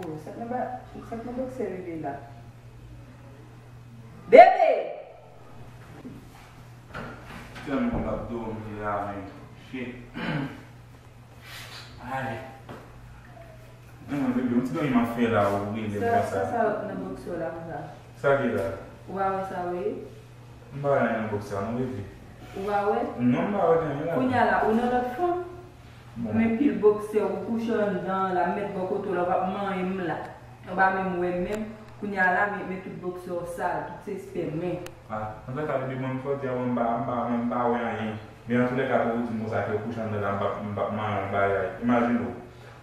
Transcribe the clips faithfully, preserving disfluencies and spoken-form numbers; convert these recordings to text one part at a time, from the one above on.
Oh, sa k nan ba, sa k nan boksè bebe la? Bebe! Tèlman m ap dòmi la, men. Shit. Ay. Mwen, bebe, yon ti dòmi m ap fè la, ou rele konsa. Sa, sa, sa nan boksè w la konsa? Sa ki la? Ou pa wè sa, wi? M pa wè anyen nan boksè a, non, bebe. Ou pa wè? Non, m pa wè anyen la. Kounye a la, ou nan lòt fanm? Bon. Men pil boksè, ou kouche anndan la, m met bò kote w la, w ap manyen m la. Ou pa menm wè m menm. Kounye a la, men, men tout boksè w sal, tout se espè men. Ah, antoulèka, bebe, mwen, fò di a, mwen, m pa, m pa, mwen, m pa wè anyen. Men antoulèka, pou ou di m konsa ke ou kouche anndan la, m p ap, m p ap manyen yon bagay. Imajine w,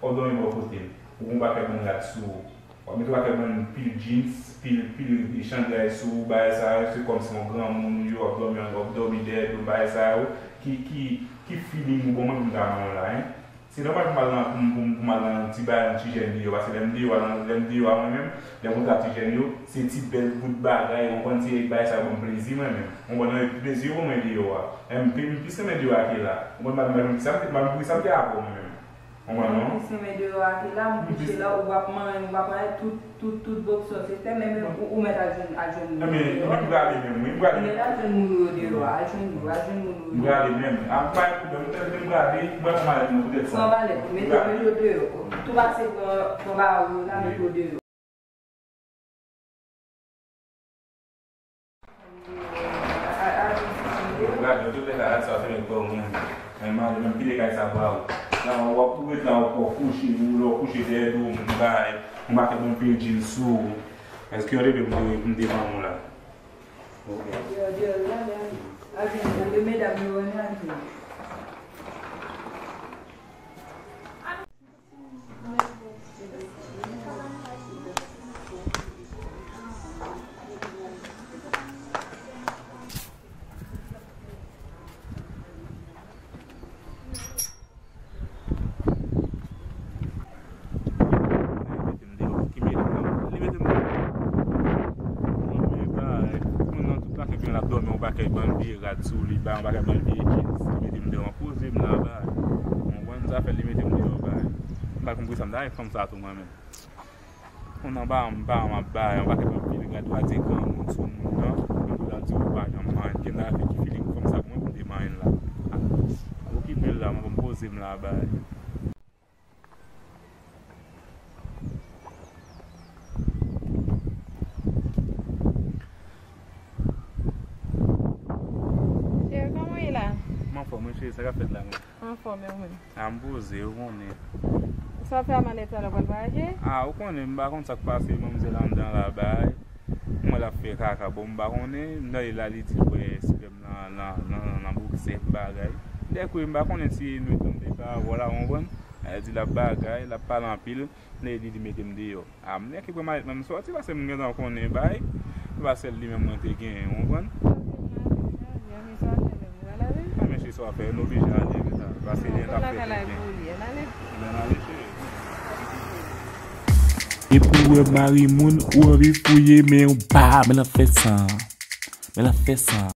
w ap dòmi bò kote m, ou gen yon pakèt moun rad sou ou. W ap mete w ak yon bann pil jeans, pil, pil chanday sou ou, bagay sa yo, se kòmsi yon granmoun ou ye, w ap dòmi, w ap dòmi dèyè do, bagay sa yo, ki, ki, ki feeling ou ban mwen pou m ta manyen w la, en? Se nòmal pou m al nan, pou m, pou m, pou m al nan ti bagay, nan ti jèn deyò, paske lè m deyò a, lè m deyò a mwen menm, lè m kontre ak ti jèn yo, se ti bèl bout bagay, ou konprann, se bagay sa yo ban m plezi mwen menm. Ou konprann, nan plezi yo ban mwen deyò a. Men m, m plis renmen deyò a ke la. Ou konprann, m, m, sa m te, m, m, sa m te avè w mwen menm. Konprann, non? Ou plis renmen deyò a ke la, m kouche la, ou ap manyen, ou ap manyen tout, tout, tout boksè se fè, men, men ou, ou mèt al jwenn, al jwenn moun deyò a. Men, men m prale menm, wi, m prale. Ou mèt al jwenn moun ou yo deyò a, al jwenn yo, al jwenn moun ou yo deyò a. M prale menm. A, pa gen pwoblèm, m prale, m prale, m prale pou malèt mwen, poutèt sa. Pran malèt ou, mete, mete yo deyò. Tou pase pran, pran bawo yo la, mete yo deyò. Gade, tout lè la, sa fè nèg pa w menm. Men m ale menm kite kay sa ba ou. La, w ap tou ret la, w ap kouche, ou lè w kouche dèyè do, m bay, m pa te bon pil jeans sou ou. Èske w te vle pou m te, pou m te ban ou la? Ok. Yo, yo, yo, yo, yo, medam yo, yo, yo. Li mete m deyò. Ki mete m nan? Li mete m deyò. Mwen menm, bay. Moun nan tout la ke byen l ap dòmi, yon pakèt bann vye rad sou li, bay, yon pakèt bann vye jeans. Li mete m deyò. Poze m la, bay. Mwen konn sa fè, li mete m deyò, bay. M pa konn poukisa m ta fè fanm sa tou mwen menm. Moun nan ba m, ba m ap bay, yon pakèt anpil gad, w a di granmoun sou moun nan, epi w a di ou pa janm manyen, gen nan fè ki feeling fanm sa pou mwen pou m te manyen l la. Okipe l la, mwen pou m poze m la bay. Cheri, kòman w ye la? M anfòm, wi, cheri, sa k ap fèt la menm? Anfòm, e ou menm? A, m poze, ou konnen. Sa w fè a malèt sa la, w pral vwayaje? A, ou konnen, m pa konn sa k pase manmzèl anndan la bay. M wè l ap fè kaka, bon, m pa konnen. M tande la, li di l wè espèm nan, nan, nan, nan boksè bagay. Dèkwe, m pa konnen si nou tonbe pa, vwala, w konprann? Li di l ap bagay, l ap pale anpil, men li di mete m deyò. A, m nèk ki pran malèt mwen, m sòti, paske m gentan konnen bay. Se pa sèl li menm mwen te genyen, ou konprann? Non, men se sa w fè, nou oblije ale, men sa, paske lè n ap fè tenten. Lè n ale, cheri. Epi w wè mari moun, ou anvi fouye, men ou pa, men l ap fè san. Men l ap fè san.